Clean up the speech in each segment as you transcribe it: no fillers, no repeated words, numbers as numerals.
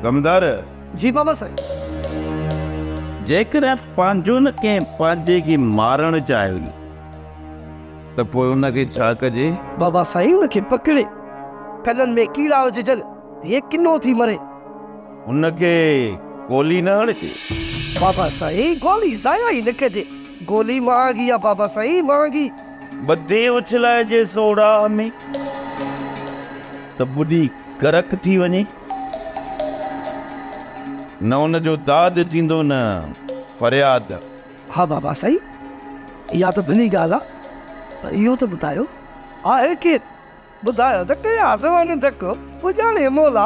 غمدار! جي بابا سائين. جيڪڏهن پنهنجو نه ڪنهن پنهنجي کي مارڻ چاهي ته پوء ان کي ڇا ڪجي؟ بابا سائين ان کي پڪڙي ڪنن ۾ ڪيڙا وجهجن جيئن ڪنو ٿي مري. ان کي گولي نه هڻجي. بابا سائين گولي ضايع ئي نه ڪجي. گولي مهانگي آ بابا سائين مهانگي. ٻڌي اڇلائجي سوڙاهه ۾ ته ٻڏي غرق ٿي وڃي. نه ان جو داد ٿيندو نه فرياد. ها بابا سائين اها ته ڀلي ڳالهه آ پر اهو ته ٻڌايو آهي ڪير؟ ٻڌايو ته ڪيان زبان ڌڪ پڄاڻي مولا.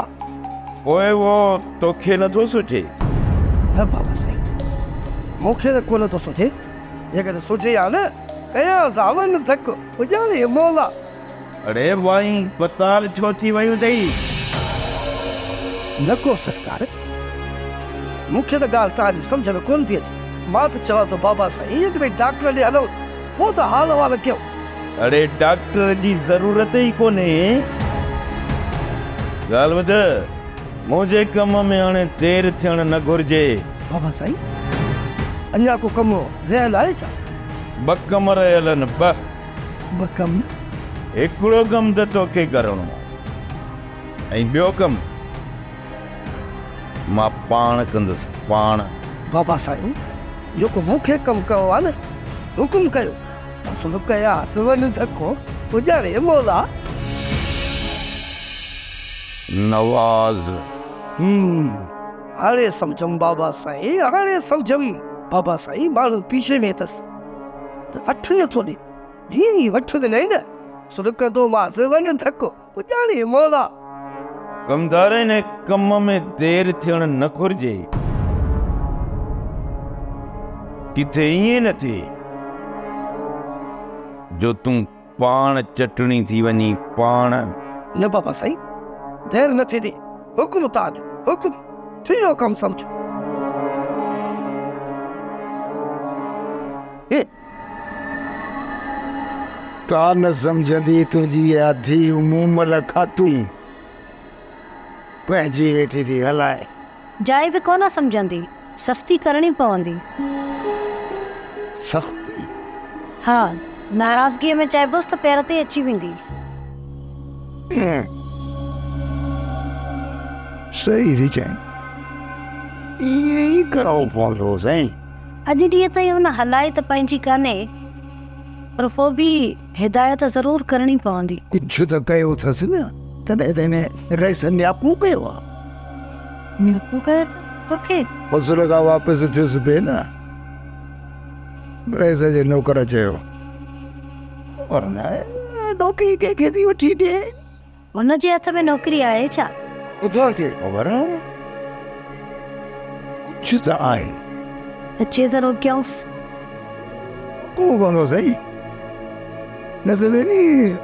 پوء اهو توکي نه ٿو سجهي؟ نه بابا سائين مون کي ته ڪونه ٿو سجهي، جيڪڏهن سجهي ها نه ڪيان زاون ڌڪ پڄاڻي مولا. اڙي وائين بتال ڇو ٿي ويون اٿئي؟ نه ڪو سرڪار، مون کي ته ڳالهه توهان جي سمجهه ۾ ڪونه ٿي اچي. مان ته چوان ٿو بابا سائين اڳ ۾ ڊاڪٽر ڏي هلون، پوء ته حال احوال ڪيون. اڙي ڊاڪٽر جي ضرورت ئي ڪونهي. ڳالهه ٻڌ، منهنجي ڪم ۾ هاڻي دير ٿيڻ نه گهرجي. بابا سائين، اڃا ڪو ڪم رهيل آهي ڇا؟ ٻه ڪم رهيل آهن، ٻه. ٻه ڪم؟ هڪڙو ڪم ته توکي ڪرڻو آهي ۽ ٻيو ڪم مان پاڻ ڪندس، پاڻ. بابا سائين، جيڪو مون کي ڪم ڪرڻو آهي نه، حڪم ڪيو. اصل قياس وڃ ڌڪو اجاڙي مولا. نواز. هم، هاڻي سمجهيم بابا سائين، هاڻي سمجهيم. بابا سائين، ماڻهو پيڇي ۾ اٿس ته وٺ نٿو ڏي. جيئن ئي وٺ ڏنائين نه، سڏڪندومانس وڃ ڌڪو اجاڙي مولا. ڪمدار هن ڪم ۾ دير ٿيڻ نه گهرجي. ڪٿي ائين نه ٿئي جو تون پاڻ چٽڻي ٿي وڃين پاڻ. نه بابا سائين دير نه ٿيندي حڪم تان جو حڪم ٿي ويو ڪم سمجهه. ڪا نه سمجهندي تنهنجي اها ڌيء مومل خاتون پنهنجي ويٺي ٿي هلائي. جائي به ڪونه سمجهندي، سختي ڪرڻي پوندي. سختي؟ ها، ناراضگيء ۾ چئبس ته پير تي اچي ويندي. صحيح ٿي چئين. ائين ئي ڪرڻو پوندو سائين. اڄ ڏينهن تائين هن هلائي ته پنهنجي ڪانهي، پر پوء به هدايت ضرور ڪرڻي پوندي. ڪجهه ته ڪيو اٿس نه، تڏهن ته هن رئيس نياپو ڪيو آ. نياپو ڪيو اٿس توکي؟ فصل کان واپس ٿيس پئي نه، رئيس جي نوڪر چيو. خبر ناهي نوڪري ڪنهن کي ٿي وٺي ڏئي. هن جي هٿ ۾ نوڪري آهي ڇا؟ خدا کي خبر آهي. ڪجهه ته آهي. اچي ته روڪيائونس. روڪڻو پوندو سائين. نه ته وڃي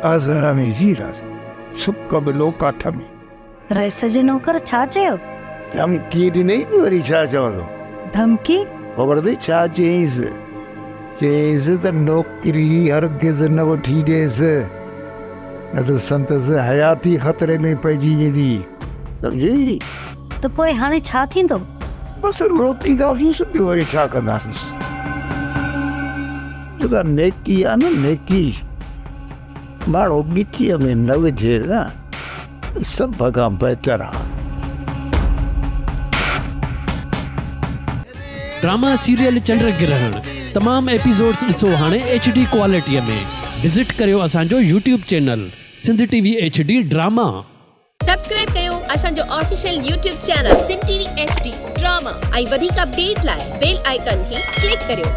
آزار ۾ جيئنداسين. سڪ به لوڪاٺ ۾. رئيس جي نوڪر ڇا چيو؟ ڌمڪي ڏنئي ته وري ڇا چوندو؟ ڌمڪي؟ خبر اٿئي ڇا چيائينس؟ چيائينس ته نوڪري هرگز نه وٺي ڏيس، نه ته سندس حياتي خطري ۾ پئجي ويندي. سمجهيئي؟ ته پوء هاڻي ڇا ٿيندو؟ بس روڪينداسينس، ٻيو وري ڇا ڪنداسينس؟ جيڪا نيڪي آ نه نيڪي، ماڻهو ڳچيء ۾ نه وجهي نه. سڀ کان بهتر آ. ڊراما سيريل چنڊ گرهڻ تمام ايپيسوڊس ڏسو هاڻي ايڇ ڊي ڪوالٽي ۾ وزٽ ڪريو اسان جو YouTube channel Sindh T V H D drama. Subscribe ڪيو اسان جو official YouTube channel Sindh T V H D drama ۽ وڌيڪ اپڊيٽ لاء بيل آئيڪان کي ڪلڪ ڪريو.